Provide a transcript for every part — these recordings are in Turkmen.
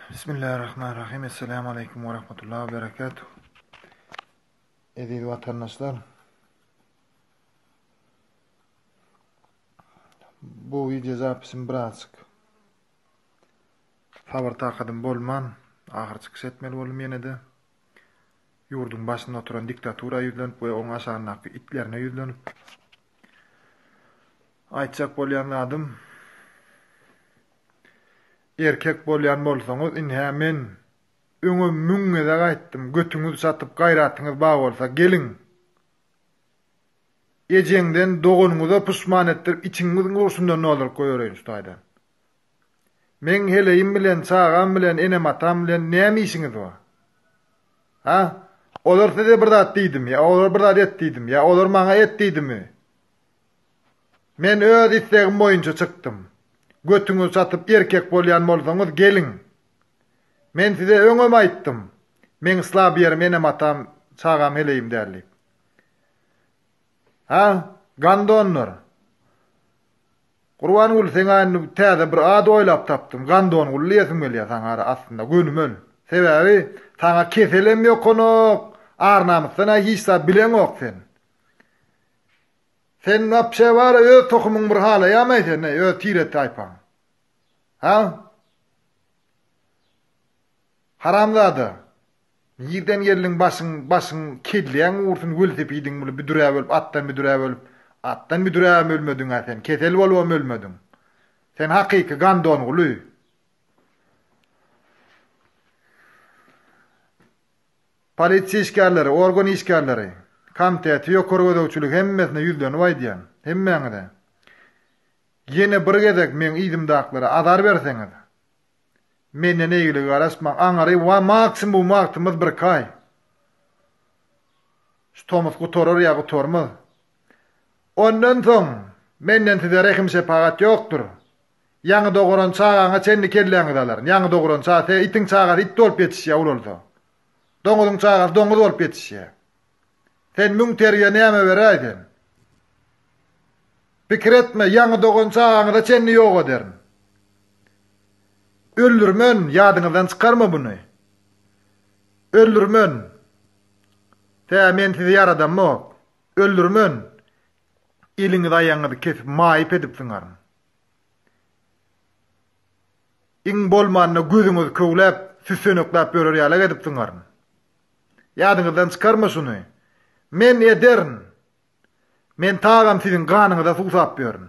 Bismillahirrahmanirrahim. Esselamu aleýkum we rahmetullahi we berekatuh. Eziz watandaşlar. Bu video zapisim birazcık sabyr takadym bolman ahyr çykyş etmeli boldum ýene-de. Ýurduň başynda oturan diktatura ýüzlenip we oň aşagyndaky itlerine ýüzlenip aýtjak bolýan zadym Erkek bolýan bolsaňyz inhä men öňem müň gezek aýtdym götüňiz çatyp gaýratyňyz bar bolsa geliň ejeňden doganyňyza puşman etdirip içiňiziň gurşundan dolduryp goýbereýin şu taýdan. Meň heleýim bilen çagam bilen enem atam bilen näme işiňiz bar? Ha? Olar size bir zat diýdimi ýa olar bir zat et diýdimi ýa olar maňa et diýdimi? Men öz islegim boýunça çykdym. Götüňizi çatyp erkek bolýan bolsaňyz geliň. Men size öňem aýtdym. Meň slab ýerim enem-atam, çagam heleýim däl diýip. Ha? Gandonlar. Gurbanguly seňa indi täze bir ad oýlap tapdym. Gandonguly diýesim gelýär saňa ara aslynda gönümel. Sebäbi saňa keselem ýokanok, ar-namysdan-a hiç zat bileňok sen. Sen wapşe bara öz tohumyň bir halaýamaý sen eý öz tire taýpaň. Ha? Haramzada. Nirden geldiň başyň başyň kelläň ursun welsepidiň bile büdüräp ölüp atdan büdüräp ölüp atdan büdüräbem ölmediň-ä sen kesel bolubam ölmediň. Sen hakyky gandonguly. Polisiýa işgärleri, organ işgärleri, komiteti, ýokary gözegçilik hemmesine ýüzlenip aýdýan, hemmäňize. Ýene bir gezek meň yzymdakylara azar berseňiz, menden eýgilige garaşmaň, aňary wa maksimum wagtymyz birki aý. Şu tomus gutarar ýa gutarmaz. Ondan soň menden size rehim-şepagat ýokdur. Ýaňy doguran çagaňa çenli kelläňizi alaryn. Ýaňy doguran çaga, se itiň çagasy it bolup ýetişýär ulalsa. Doňuzyň çagasy doňuz bolup ýetişýär. Sen müň terbiýe näme beräý sen? Pikir etme, ýaňy dogan çagaňyza çenli ýok ederin. Öldürmen, ýadyňyzdan çykarma buny. Öldürmen. Tä men sizi ýaradamok. Öldürmen. Eliňizi aýagyňyzy kesip maýyp edip zyňaryn. Iň bolmanda gözüňizi köwläp, süssenekläp ýörer ýalak edip zyňaryn. Ýadyňyzdan çykarma şuny. Men ederin. Men tagam siziň ganyňyza suwsap ýörün.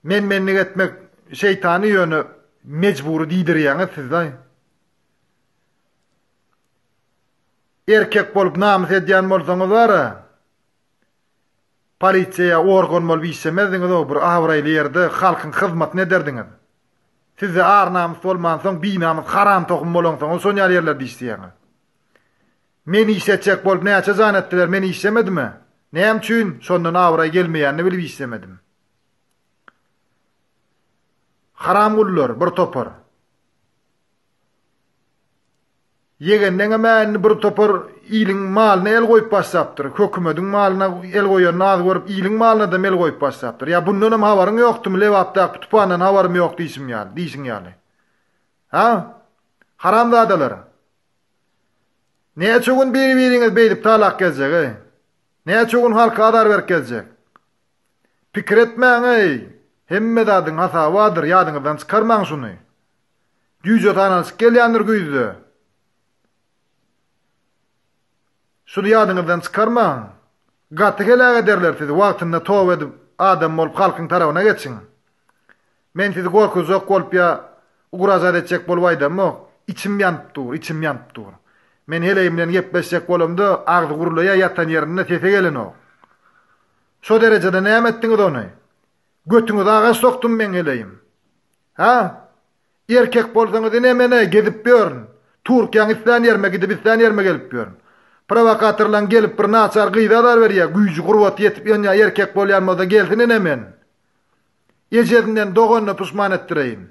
Men-menlik etmek şeýtany ýöne mejbury diýdirýäňiz siz-laý. Erkek bolup namys edýän bolsaňyz bar-a, polisiýa ýa organ bolup işlemezdiňiz-ow, bir abraýly ýerde halkyň hyzmatyny ederdiňiz. Sizde ar-namys bolmansoň, binamys haram tohum bolaňsoňyz şon ýaly ýerlerde işleýäňiz. Meni işletjek bolup näçe jan etdiler, men işlemedim-ä. Näme üçin? Şondan abraý gelmeýänini bilip işlemedim. Haram gullar, bir topar. Ýegenleňem-ä indi bir topar iliň malyna el goýup başlapdyr. Hökümediň malyna el goýanyny az görüp, iliň malyna-da el goýup başlapdyr. Ýa bundanam habaryň ýokdumy, Lebapdaky tupandan habarym ýok diýşim ýaly, diýşiň ýaly. Ha? Haramzadalar! Näçe gün biri-biriňiz beýdip talap gezjek-eý? Näçe gün halka azar berip gezjek? Pikir etmäň-eý! Hemme zadyň hasaby bardyr, ýadyňyzdan çykarmaň şuny. Jüýje sanalyşyk gelýändir güýzde. Şuny ýadyňyzdan çykarmaň. Gaty heläk ederler sizi, wagtynda toba edip, adam bolup halkyň tarabyna geçiň. Men sizi gorkuzjak bolup ýa ugražat etjek bolup aýdamok. Içim ýanyp dur, içim ýanyp dur. Men heleýim bilen gepleşjek bolamda agzy gurulaýar ýatan ýerinde sesi gelenok. Şo derejede näme etdiňiz ony? Götüňize agaç sokdumy meň heleýim? Hä? Erkek bolsaňyz ine men-ä gezip ýörün. Türkiýäň islän ýerime gidip islän ýerime gelip ýörün. Prowokatorlaň gelip bir naçar gyza azar berýär, güýji gurbaty ýetip ýönýär erkek bolýan bolsa gelsin ine men. Ejesinden doganyna puşman etdireýin.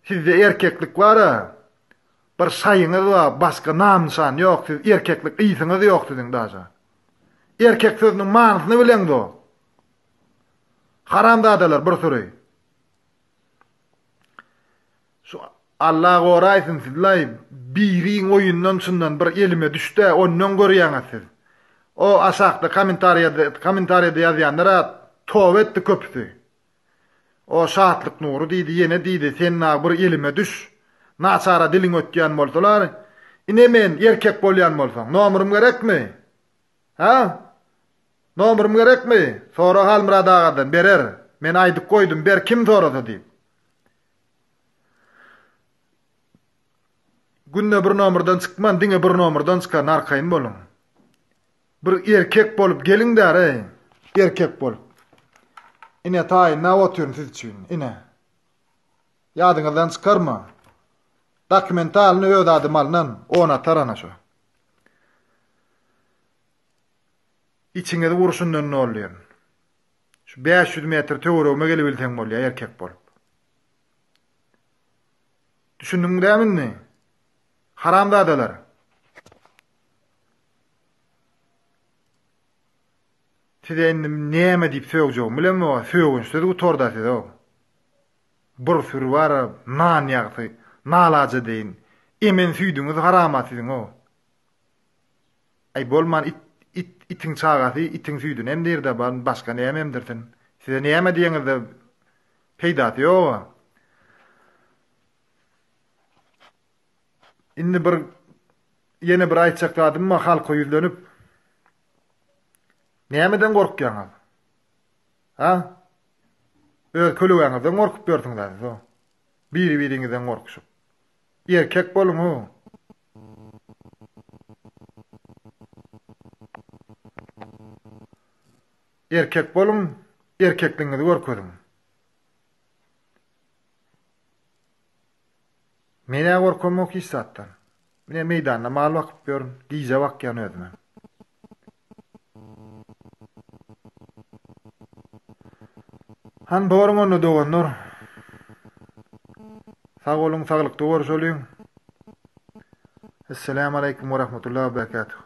Sizde erkeklik bar-a. Bir şaýyňyz bar, başga nam-nyşan ýok, siz erkeklik ysyňyz ýok siziň daže. Erkek sözüniň manysyny bileňzok. Haramzadalar bir süri. Alla goraýsyn sizlaý biriň oýundan çyndan bir elime düşdä ondan görýäňiz siz. O aşakda kommentariýada kommentariýada ýazýanlara toba etdi köpüsi. O Şatlyk Nury diýdi ýene diýdi sen dagy bir elime düş. Naçara diliň ötýän bolsalar ine men erkek bolýan bolsaň nomerym gerekmi? Hä? Nomerym gerekmi? Sora Halmyrat agadan berer. Men aýdyp goýdum ber kim sorasa diýip. Günde bir nomerden çykman diňe bir nomerden çykaryn arkaýyn boluň. Bir erkek bolup geliň däre. Erkek bolup. Ine taýynlap otyryn siz üçin. Ine. Ýadyňyzdan çykarma. Dokumentalny öz adym alnan on atar ana şo. Içiňizi gurşundan doldyryn. Şu 500 metr töweregime gelibilseň bolýar erkek bolup. Düşündiňmi dämi indi? Haramzadalar. Size indi näme diýip sögjegimi bilemok, sögünçsiz gutarda siz o. Bir süri bar, nan ýagty, nalaja deýin. Emen süýdüňiz harama siziň o. Aý bolman it it itiň çagasy itiň süýdüni emdirde başga näme emdirsin. Size näme diýeňizde peýdasy ýoga. Indi bir ýene bir aýtjak zadym bar halka ýüzlenip. Nämeden gorkýaňyz? Ha? Öz kölegäňizden gorkup ýörsüňiz siz o. Biri-biriňizden gorkuşyp. Erkek boluň ho. Erkek boluň, erkekligiňizi görkeziň. Men-ä gorkamok hiç zatdan. Mine meýdanda mal bakyp ýörün, gije bakýan özümem. Hany boruň onda doganlar. Sag boluň, saglykda görüşeliň. Esselamu aleýkum we rahmetullahi we berekatuh.